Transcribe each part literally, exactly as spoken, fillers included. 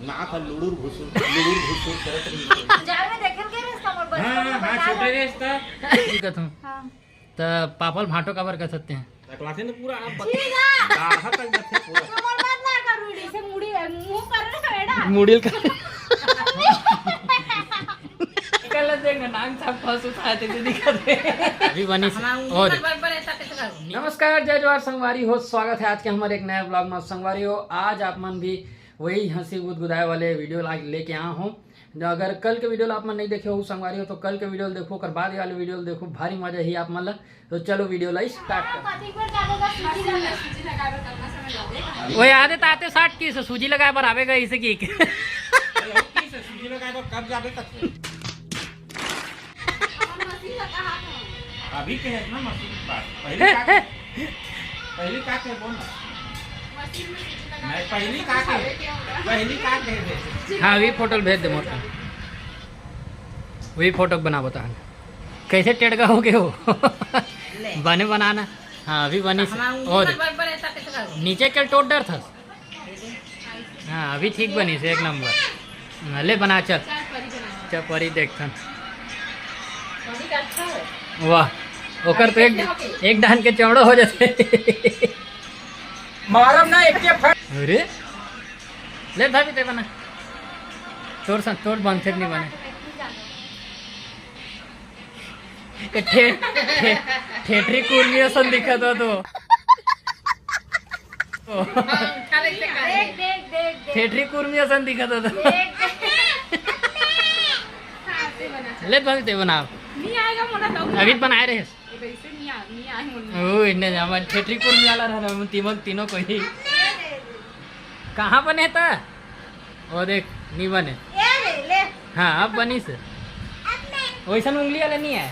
ना था लुड़ुर घुसुर, लुड़ुर घुसुर करत रही। जार में देखल के रहिस का मोर बचपन हाँ, में हाँ, बता छोटे दे। रहिस त। ठीक है तुम। हाँ। त पापल भांटो काबर कह सकते हैं? तकलाथे न पूरा आप ठीक है। गाढ़ा तक जाथे पूरा। कमर बात ना कर, रूढ़ी से मुड़ी, मुंह कर ना बेटा। मुड़िल का। निकल देंगे, नांग छाप फंस उठाए थे, दिखा दे। अभी बनी से। हमारा ऊंची और पर बड़े ऐसा कैसे करूं? नमस्कार, जय जोहार संगवारी हो, स्वागत है आज के हमारे एक नए ब्लॉग में। संगवारी हो, आज आप मन भी वही हंसी गुदगुदाए वाले वीडियो ला लेके आया हूँ। जो अगर कल के वीडियो ला आप मन नहीं देखे हो संगवारी हो, तो कल के वीडियो ला देखो, ओकर बाद वाले वीडियो ला देखो, भारी मजा ही आप मन ला। तो चलो वीडियो ला स्टार्ट कर। कथी पर जाबो गा सूजी लगा, सूजी लगाए बर कतना समय लागे? वो याद है ताते साठ की से सूजी लगाए बर आवेगा इसे की। अरे, की से सूजी लगाए बर कब जाबे तक से? अपन मशीन लगा हाथ में। अभी के है ना मशीन की बात। पहले का के, पहले का के बोल ना। मशीन में सूजी लगा नहीं, पहले का के, पहले का के दे। हाँ, वही फोटो भेज दे मोर को। वही फोटो बना बता। कैसे टेढ़ का हो गए हो? ले। बने बनाना। हाँ, अभी बनी से। हमारा ऊंगली और पर बड़ बड़ ऐसा कैसे करूं? नीचे के टोट डर था। हाँ, अभी ठीक बनी से, एक नंबर। हाँ, ले बना, चल। चल, परी बना। चल, परी देखथन। परी का अच्छा है। वाह, ओकर तो एक, कैसे हो गई? एक डान के चौड़ो हो जाते। मारम ना एक के फट। अरे, ले भाभी ते बना। तोर सन, तोर बनते नहीं बने। ए, ठे-, ठे-, ठेठरी कुर्मी असन दिखत हो तो। हाँ, उठा ले से कहा। देख, देख, देख, देख। ठेठरी कुर्मी असन दिखत हो तो। देख, देख। हाँ, ऐसे बना। ले भाभी ते बनाओ। नहीं आएगा मोटा तो। अभी बनाए रहे। ये वैसे नहीं आ, नहीं आए मुन्ना। ओ, इन्ने जामा ठेठरी कुर्मी वाला रहा, हम तीनों, तीनों को ही। कहाँ बने था? वो देख, नहीं बने। ए रे, ले। हाँ, अब बनी से। अब मैं वैसन उंगली वाला नहीं है।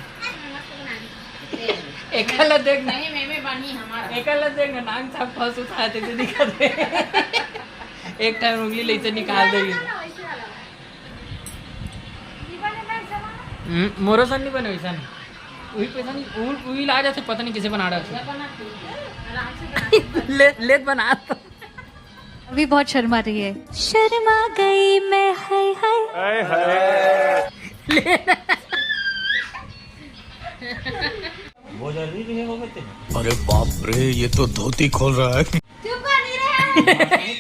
मस्त बना दी। एकल देख। नहीं, मैं, मैं बनी हमारा। एकल देख ना, नांग छाप फंस उठाए थे, तो दिखा दे। एक टाइम उंगली ले से निकाल देगी। वैसे वाला। नहीं बने, मैं जमा। हम्म, मोरो सन नहीं बने वैसा नहीं। वही पैसा नहीं, वही, वही ला जाते, पता नहीं किसे बना रहा था। आराम से बना। ले, ले बना तो। अभी बहुत शर्मा रही है। शर्मा गई मैं, हाय, हाय। हाय, हाय। वो जरूरी भी है, वो कहते हैं। अरे बाप रे, ये तो धोती खोल रहा है। चुप कर नहीं रहे।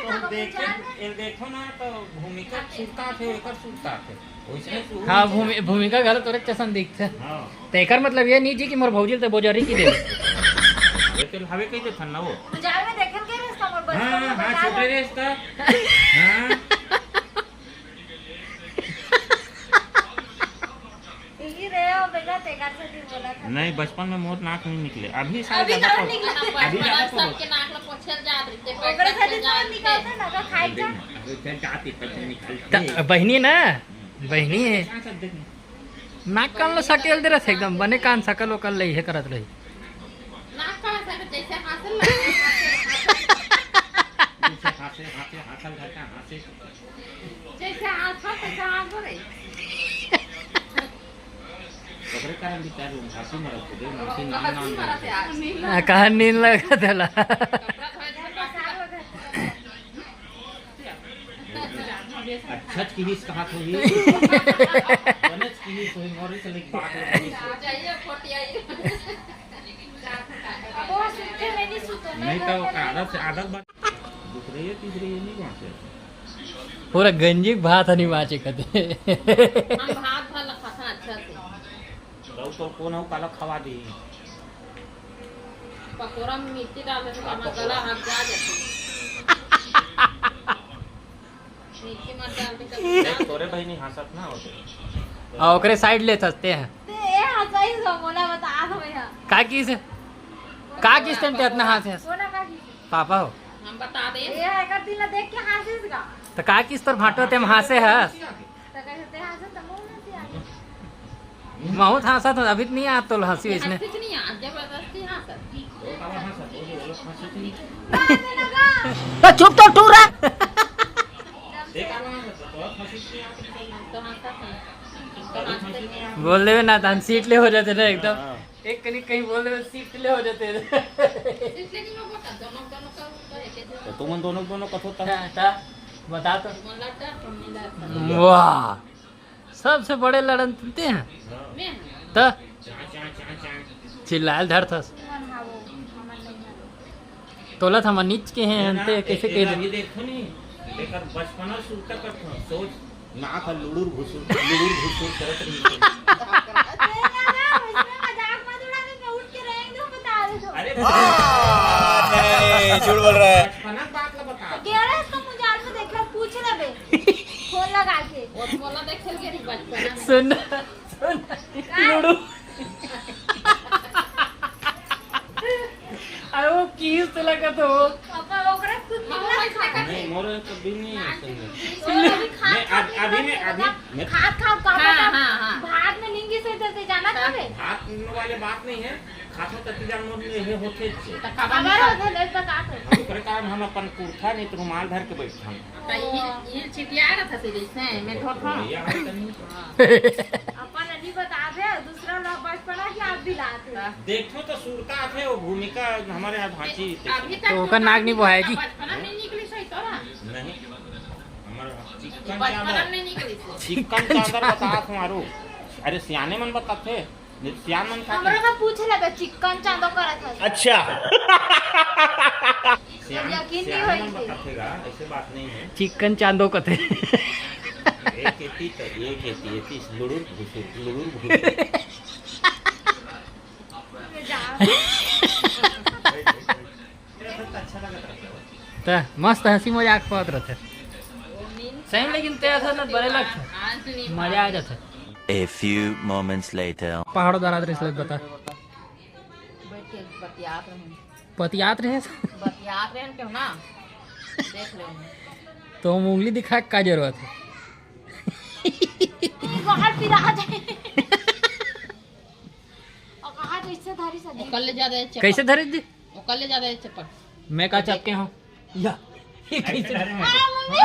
तुम देख, ये देखो ना, तो भूमिका सुरता थे, एकर सुरता थे। वैसने शुरू हाँ, होता भूमि-, भूमिका गलत तोरे चसन दिखथे। हाँ। तो एकर मतलब ये नहीं जी कि मोर भौजी ल ते बोजरी की दे। ये तो हवे कही देथन ना वो। बाजार में देखल के रहिस का मोर बचपन हाँ, में हाँ, बता छोटे दे। रहिस का। हाँ। ई रे ओ बेटा, तेकर से नहीं बोला था। नहीं, बचपन में मोर नाक नहीं निकले। अभी साला अभी ज्यादा कहाँ पो-, निकला? अभी ज्यादा बचपन पो-, सबके नाक ला पोछल जात रहिथे, ओकरे खातिर तो निकालते ना, तो खाए जा। अभी जाती, तब निकलते। त-, बहिनी ना, बहिनी है। हाँ, सब देख। नाक कान ला सकेल दे रहिथे एकदम, बने कान सकल वकल ले हे करत रही। नाक कान सकल जैसे हांसे ला। जैसे हांसे, हांसे, हांसल धरका हांसे। जैसे हाथ पर, तैसे हाथ पर है। ओकरे कारण भी चार लोग हंसी मरत थे, जो हंसी नाम, नाम मरत थे। आ, कहाँ नींद लगा था ला? अच्छा किहिस कहा थोड़ी। बने किहिस होई, मोरे से लेके बात हो गई। नहीं तो आदत से, आदत बात। दूसरे ये, तीसरे ये नहीं बांचे। पूरा गंजी के भात हनी बांचे कते। हम भात भर ला खाथन अच्छा से। रहू तो कौन हो, काला खवा दी। पकोड़ा में मिर्ची डाल देते तो हमारा गला हाथ जा जाते। मिर्ची मत डाल दे कभी। देख, तोरे बहिनी हंसत ना होते। आ, ओकरे साइड ले सकते हैं। ते ए हंसाई सो मोला बता दो भैया। का किस? का किस टाइम पे अपना हाथ है? कोना का किस? पापा हो। हम बता दे। ये एकर दिल देख के हंसिस गा। तो का किस तोर भाटो ते हंसे हस? तो कैसे ते हंसे तो मुंह में से आ गया। बहुत हंसा तो अभी तो नहीं आ तो हंसी ये इसने। हंसी नहीं आ, जबरदस्ती हंसा। तो चुप तो टूरा। हम तो हंसा था। हम तो हंसते थे। बोल देवे ना, तहन सीट ले हो जाते ना एकदम। हाँ। एक कनी कहीं बोल देवे, सीट ले हो जाते। इसलिए नहीं मैं बोलता, दोनों, दोनों का ऊपर है, कैसे तो तुमन दोनों दोनों कथो तब। त, त, बता तो। वाह, सबसे बड़े लड़न तुमते हैं। त चिल्लायल धरथस। तोला था मन नीच के हैं, हंते कैसे कह दे। देखो नहीं, लेकर बचपना सुरता करता सोच। नाक ह लुड़ुर घुसुर, लुड़ुर घुसुर करत रहिथे। अरे, अरे, झूठ बोल रहा है। बचपना के बात ला बता। गेरस तो मुझे आज में देख लो, पूछ लेबे। फोन लगा के। वो मोला देख चल के नहीं बचपना में। सुन, सुन, लुड़ू। अरे वो किस तो लगा तो। पापा, ओकरा खुद निकला था। नहीं, मोर कभी नहीं है संगे। वो अभी खात मैं अब, खात अभी मैं, अभी मैं खात खात का हाँ, पता हाँ, हाँ। भात में निंगी से देते जाना हाँ। था बे। भात वाले बात नहीं है, खात में तत्ती जान मोर में ये होते छे। तो खबर खबर नहीं होते, ले बता तो। हम ओकरे कारण हम अपन कुर्ता नहीं तो रुमाल धर के बैठथन। तो ये, ये चिटिया रहा था से जैसे मैं धोत हूँ। बढ़िया है तनी। अपन नहीं बता दे, दूसरा लोग बचपना की याद दिलाते। देखो तो सुरता आथे, वो भूमिका हमारे यहाँ भांची अभी तक तो ओकर नाक नहीं बोहाएगी। बचपना में निकली सही तोरा। नहीं, हमारे चिक्कन बचपना चादर, में निकली सही। चिक्कन चादर बता तुम्हारो। अरे सियाने मन बताथे, सियान मन का हमरो का पूछ ले बे, चिक्कन चांदो करत है। अच्छा। सियान, यकीन नहीं सियान होई मन से। बताथेगा, ऐसे बात नहीं है। चिक्कन चांदो कथे। एक एती तो एक एती, एती लुड़ुर घुसुर, लुड़ुर घुसुर। त मस्त हंसी मजाक होत रहथे। सही में, लेकिन ते असल में बड़े लगथे। मजा आ जाथे। A few moments later. पहाड़ों दराज रिस लग बता। बैठ के बतियात रहे। बतियात रहे? बतियात रहे क्यों ना? देख ले। तो हम उंगली दिखा के का जरूरत है? बाहर पिरा जाए। और कहाँ तो इससे धरी सदी। ओकर ले ज्यादा है चप्पल। कैसे धरे जी? ओकर ले ज्यादा है चप्पल। मैं का चपके हूँ? या, ये कैसे धरे? अरे मम्मी।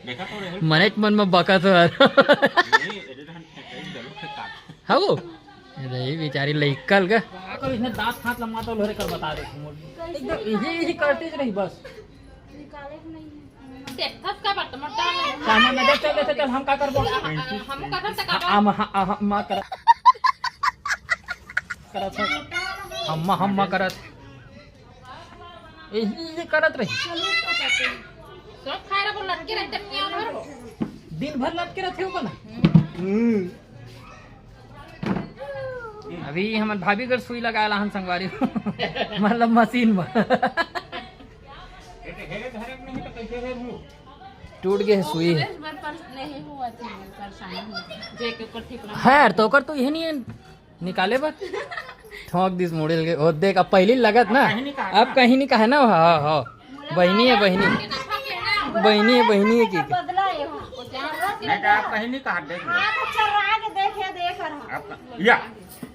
देखा तो रे। मनेच मन में बका तो यार। नहीं, एडे धान फेंकाई गलो के काट। हाँ वो? अरे ये बेचारी लइकल का। का करो इसने दांत हाथ लम्बा तो लोहरे कर बता दे। एकदम इही, इही करते रही बस। निकाले को नहीं है। देखत का बात मोटा है। सामान में देख, चल, चल, चल, हम का करबो? हम का करब त का हम, हम, हम, करत। करत है। हम, हम करत। ए, ये करत रही। सब खाए रहो, लटके रहते हैं, और दिन भर लटके रहते हो ना? हम्म। अभी हमर भाभी घर सुई लगाए ला हन संगवारी। मतलब मशीन में। टूट गए सुई। खैर, तो ओकर तो यही नहीं है निकाले बर। ठोंक दिस मुड़िल के। ओ देख, अब पहली लगत ना। अब कहीं नहीं कहा ना। हाँ, हाँ। बहिनी है, बहिनी। बहिनी है, बहिनी है की। बदला ये हो। नहीं तो आप कहीं नहीं कहा, देख लो। हाथ चर्रा के देख, ये देख रहा। आप, या,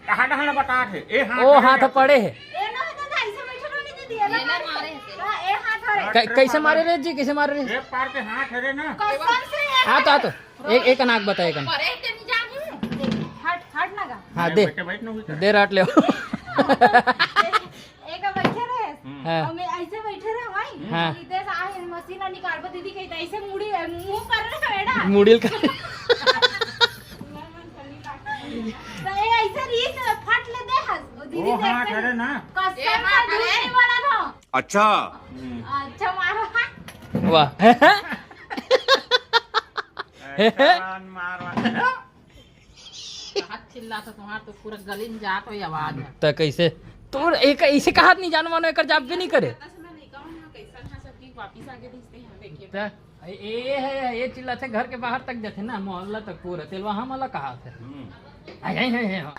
कहाँ, कहाँ बता थे? ए हाथ ओ है हाथ ना। पड़े है। ए ना होता था, ऐसे बैठे रहने दीदी, ये ना ये ना मारे। मारे। हाँ, ए हाथ है। कै-, कैसे मारे रे जी, कैसे मारे रे? एक पार के हाथ है रे ना। कसम से ये आ तो, आ तो। एक, एक अनाक बता, एक अनाक। परे के नहीं जानी। हट, हट ना गा। हाँ, मैं दे। बैठे बैठ ना हुई था। दे राट ले। एक बैठे रहे। हम्म। हाँ। और मैं ऐसे बैठे रहे भाई। हाँ। इधर से आए मशीन और निकालबो दीदी कही तो ऐसे मुड़ी, मुंह कर रहे बेटा। मुड़िल का। तो ये ऐसे रीस फट ले दे हस। वो दीदी ओ हाँ, देखते करे ना। कसम ए से हाँ, झूठ करे। नहीं बोला था। अच्छा। हम्म। अच्छा मारो। वाह। ऐसा मार मार। हाथ चिल्ला था तुम्हार तो पूरा गली में जात हो आवाज है। त कैसे? तोर एक ऐसे कहात नहीं जान मानो एकर जाबे नहीं करे। त ए, ए है, ये चिल्ला थे घर के बाहर तक जाथे ना, मोहल्ला तक पूरा। तेलवा हम वाला कहा थे। हम्म। आई, आई, आई, आई, हाँ।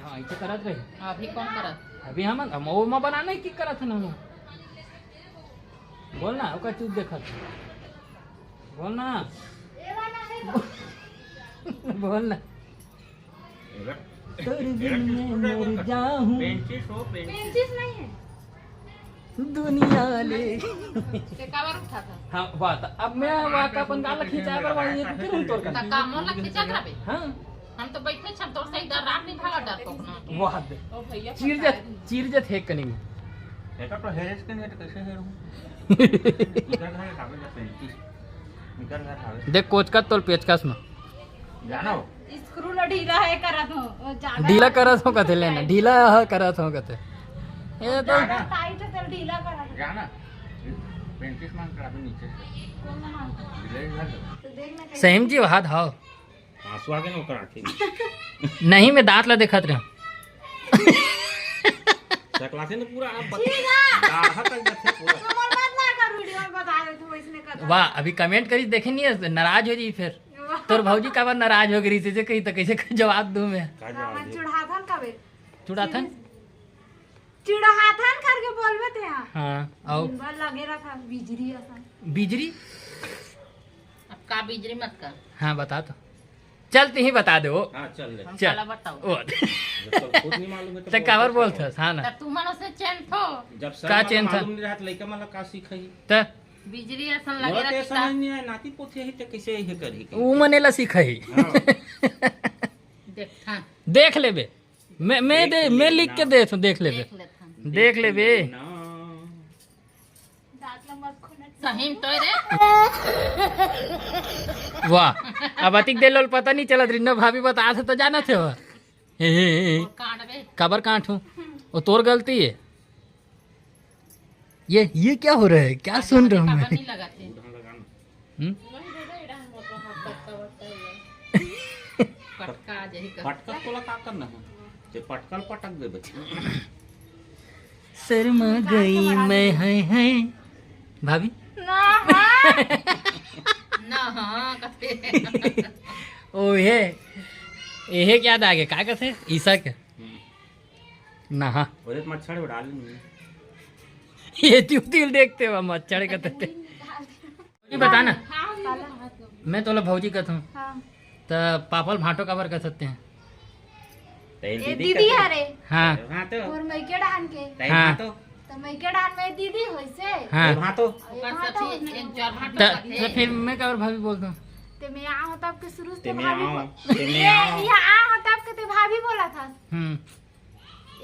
हाँ, इसे करत रही। अभी कौन करत? अभी हम, हम वो माँ बनाना ही की करत है ना हम। बोल ना, ओकर चुप देखत। बोल ना। बोल ना। तोर बिन मैं मर जाहूँ। पेंचिस हो, पेंचिस। पेंचिस नहीं है। दुनिया ले। ते काबर उठा था? हाँ, बात। अब मैं वाका अपन गाल खींचा बर वही एक फिर उन तोर कर। त का मोर ला खींचा था बे? हाँ। हम तो बैठे छन, तोर से इधर रात नहीं भागा डर को ना। वो हाथ दे। ओ भैया, चीर जे, चीर जे थे कनिंग। एका तो हेरेस के नहीं तो कैसे हेरूं? इधर घर खावे जा पेंटिस। इधर घर खावे। देख कोचकत तोल पेचकस में। जानो? स्क्रू ला ढीला है करत हो, वो ज्यादा ढीला करत हो कथे लेना, ढीला ह करत हो कथे। ये तो ज्यादा टाइट है, तो ढीला करत हो। जाना? पेंटिस मांग कर अभी नीचे से। कौन मांग? ढीला ही घर। तो देखना कैसे। सही जी हाथ हाव। आंसू आ गए ना ओकर आंखें में। नहीं, मैं दांत ला देखत रहे। सकलाते ने पूरा आप बत-, ठीक है। दाढ़ा तक जाते पूरा। कमर बात ना कर, वीडियो में बता दे तू इसने कर। वाह, अभी कमेंट करी देखे नहीं है, नाराज हो जी फिर। वाह। तोर भौजी काबर नाराज हो गई, इसे कही तो कैसे जवाब दूं मैं? का जवाब दे? चुढ़ाथन का बे? चुढ़ाथन? चुढ़ाथन करके बोलबे ते, हाँ। हाँ, आओ। दिन भर लगे रखा बिजली असन। बिजली? अब का बिजली मत कर। हाँ, बता तो। चल, तू ही बता दे वो। हाँ, चल ले। हम चल। काला बताओ। ओ। जब तक खुद नहीं मालूम है तो तो कौन काबर पूछता बोलत है? हस? हाँ ना। त तू मन उसे चेन थो। जब सर का मन चेन था? मालूम नहीं रहत, लइका मन ला का सीखही? त? बिजली असन लगे मोला तो रहती समझ का? नहीं आया, नाती पोती ही तो कैसे ये करही? ऊ मने ला सीखही। हाँ। देख, हाँ। देख लेबे। मैं, मैं देख दे, मैं लेना। लिख के देत हूँ, देख लेबे। देख लेथन। देख लेबे। ना। सही में तो रे। वाह, अब अतिक देर लोल पता नहीं चलत, रिन्ना भाभी बता थे तो जाना थे वो। हे, हे, हे। काटबे। काबर काटूं? वो तोर गलती है। ये, ये क्या हो रहा है? क्या सुन रहा हूँ मैं? नहीं लगा थे। हम्म? पटका आ जाही का। पटका तोला का करना है? ते पटकल पटक दे बच्चा। शर्मा गई मैं, है, है। भाभी? ना, हाँ। ना, हाँ, कथे। ओ, ये, ये क्या दागे? का कथे? ईसा के? हम्म। ना, हाँ। ओदे तो मच्छर उड़ा लेंगे। ये तू तिल देखते हुआ मच्छर कथे। ये बता ना। हाँ, हाँ, हाँ। मैं तोला भौजी कथूं। हाँ। त पापा ल भांटो काबर कथस ते? तैं ए दीदी दीदी कथस। हरे। हाँ। हाँ तो। मोर मइके डाहन के। तैं हाँ। भांटो। त मइके डाहन में दीदी होइसे। हाँ। तैं भांटो। ए ओकर भांटो सखी होइसे। एक चार भांटो त, कथे। त फिर मैं काबर भाभी बोलत हूँ? ते में आओ तब के शुरू से ते में भाभी आओ, बोल-, ते में ये, आओ। ये आओ तब के ते भाभी बोलत हस। हम्म।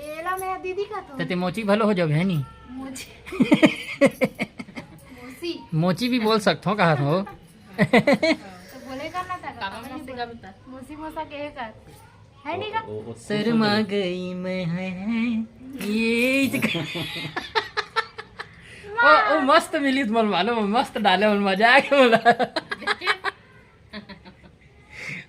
एला मैं दीदी कथों। त ते मोची भलो हो जाबे, है नी? मोची। मोसी। मोची भी बोल सकथों, कहा थों। तो बोले करना था, काका, कब नहीं मोसी बोला? का बता। मोसी मोसा के कर। है नी का? ओ, ओ, ओ, शर्मा गई मैं, है, है। ये इसे कर। ओ, ओ, मस्त मिली तुमन मालूम, मस्त डाले मन, मजा आ गया बोला।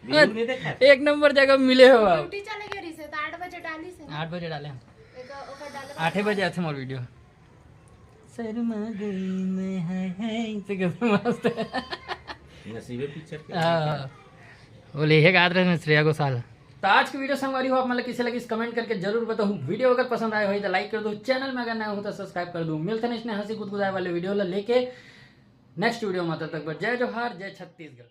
वीडियो नहीं देखा? एक नंबर जगह मिले हो आप। ड्यूटी चले गए रही से, तो आठ बजे डाली से। आठ बजे डाले हम। एक ओकर डाले आठे बजे आथे मोर वीडियो। शर्मा गई मैं, है, है, इसे कैसे मस्त। नसीबे पिक्चर के। हाँ। बोले, ये गात रहे श्रेया घोषाल। तो आज की वीडियो संगवारी हो, आप मन ला किसे लगिस, कमेंट करके जरूर बताओ। वीडियो अगर पसंद आए होई तो लाइक कर दो, चैनल में अगर नए हो तो सब्सक्राइब कर दो। मिलते हैं इसने हंसी गुदगुदाए वाले वीडियो ला लेके नेक्स्ट वीडियो में, तब तक बस जय जोहार, जय छत्तीसगढ़।